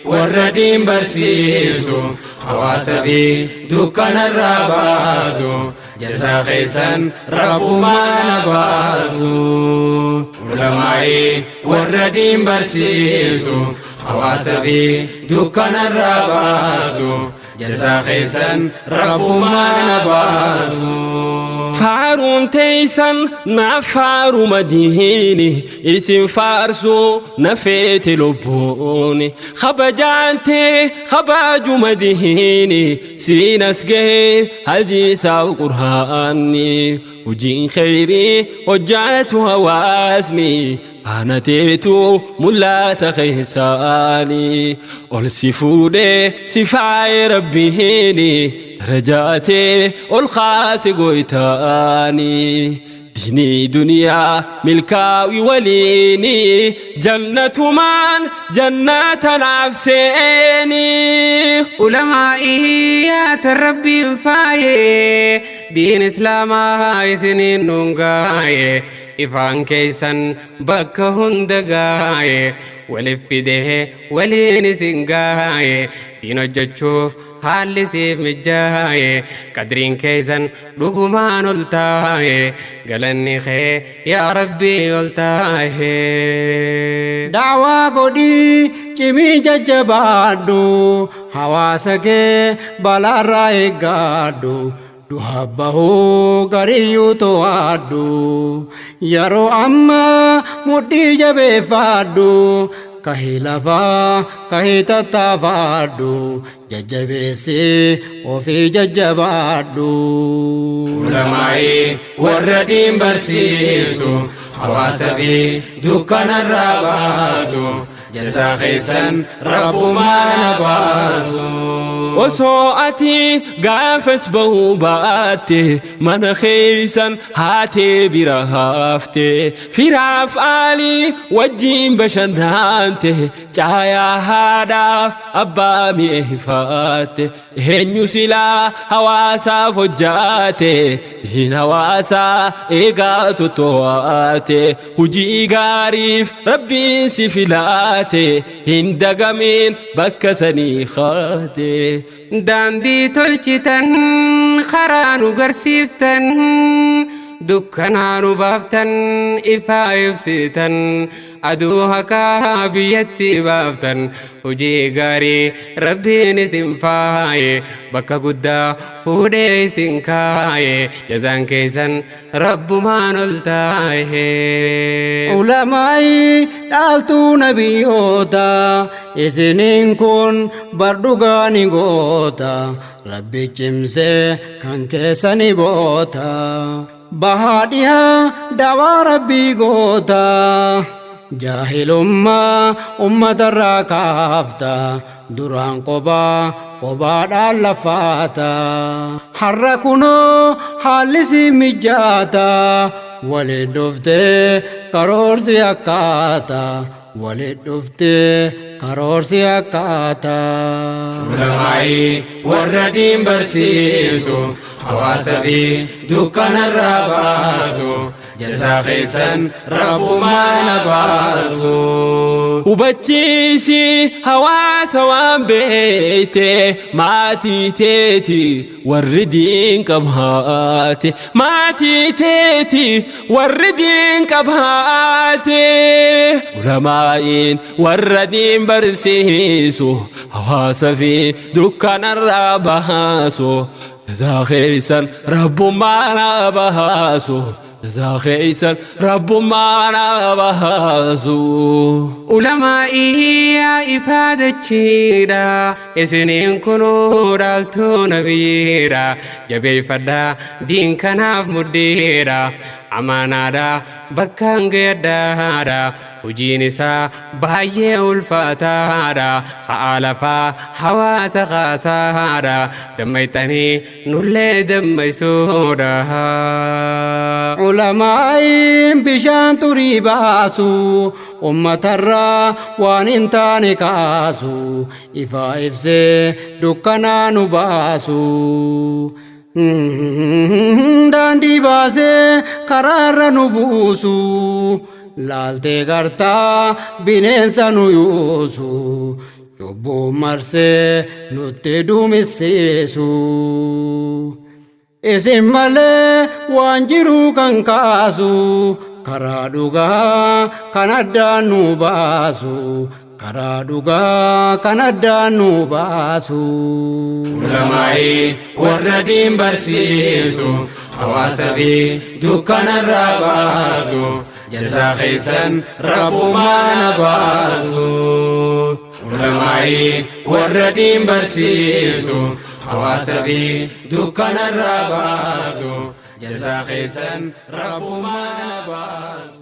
Warra diin barsiisu, hawaasa fi dukkanarraa baasu, jazaa keessan Rabbumaan haa baasu. Ulamaa'ii warra diin barsiisu, hawaasa fi dukkanarraa baasu, jazaa keessan Rabbumaan haa baasu. Faaruun teeysan naaf faaruma diini, isin faarsuu na feete lubbuuni. Kabajaan tee kabajuma diini, siin as gahe hadiisaaf qur'aanni. Hojiin kheyrii hojjaatu hawaasni, faana teetu mul'ata keessaani. Ol si fuudhee si faaye Rabbiini, darajaa tee ol kaase goytaani. Diinii duniyaa milkaawi waliini, jannatumaan jannata naaf seeni. Ulamaa'ii yaata Rabbiin faaye, diin Islaamaa isiniin nuun gaaye, ifaan keessan bakka hunda gaaye, walif fidee waliin isin gaaye, diin hojjechuuf haalli siif mijjaaye, qadriin keessan dhugumaan ol taaye, galanni kee yaa Rabbii ol taaye. Da'waa godhii cimii jajjabaadhu, hawaasa kee balaarraa eeggadhu, du'a bahuu gariyyuu to'adhu, yeroo ammaa mudhii jabeeffadhu, kahii lafaa kahii tattaafadhu, jajjabeessi ofii jajjabaadhu. Ulamaa'ii warra diin barsiisu, hawaasa fi dukkanarraa baasu, jazaa keessan Rabbumaan haa baasu. Osoo ati gaafas bahuu baatte, mana keeysan haatee bira hafte, firaaf aalii wajjiin bashannante, caayaa haadhaaf abbaa mi'eeffatte, eenyu silaa hawaasaaf hojjaate, diin hawaasaa eegaa toto'ate, hujii gaariif Rabbiin si filaate, hin dagamiin bakka sanii kaate. Daandii tolchitan, karaa nu garsiiftan, dukkanaa nu baaftan, ifaa ibsitan, aduu haqaa biyyatti baaftan, hojii gaarii Rabbiin isin faaye, bakka guddaa fuudhee isin kaaye, jazaan keessan Rabbumaan ol taahe. Ulamaa'ii dhaaltuu nabiyyoota, isiniin kun bar dhugaa ni goota, Rabbi cimsee kan keessani boota, bahaa dhihaa dawaa Rabbii goota, jaahilummaa ummatarraa kaafta, duraan qobaa qobaadhaan lafaata, har'a kunoo haalli si mijaata, waliin dhuftee karoorsi akkaata, waliin dhuftee karoorsi akkaata. Ulamaa'ii warra diin barsiisu, hawaasa fi dukkanarraa baasu, jazaa keessan Rabbumaan haa baasu. Hubachiisi hawaasa waan beeyte, maatii teeti warri diin qabaate, maatii teeti warri diin qabaate. Ulamaa'iin warra diin barsiisu, hawaasa fi dukkanarraa baasu, jazaa keessan Rabbummaan haa baasu, jazaa keessan Rabbummaan haa baasu. Ulamaa'ii yaa ifaa dachiidha, isiniin kunuu dhaaltuu nabiyyiidha, jabeeffadhaa diin kanaaf mudhiidha, amaanaadha bakkaan gayadhaadha, hojiin isaa baay'ee ulfaataadha, ka'aa lafaa hawaasa kaasaadha, dammayxanii nullee dammaysuudha. Ulamaa'iin bishaan xurii baasu, ummatarraa waan hin taane kaasu, ifaa ibsee dukkanaa nu baasu. Daandii baasee karaarra nu buusu, laaltee gartaa bineensa nu yuusu. Cubbuu marsee nutti duumessiisu. Isin malee waan jiru kan kaasu, karaa dhugaa kan addaan nu baasu, karaa dhugaa kan addaan nu baasu. Ulamaa'ii warra diin barsiisu, hawaasa fi dukkanarraa baasu, jazaa keessan Rabbumaan baasu. Ulamaa'ii warra diin barsiisu, hawaasa fi dukkanarraa baasu, jazaa keessan Rabbumaan baasu.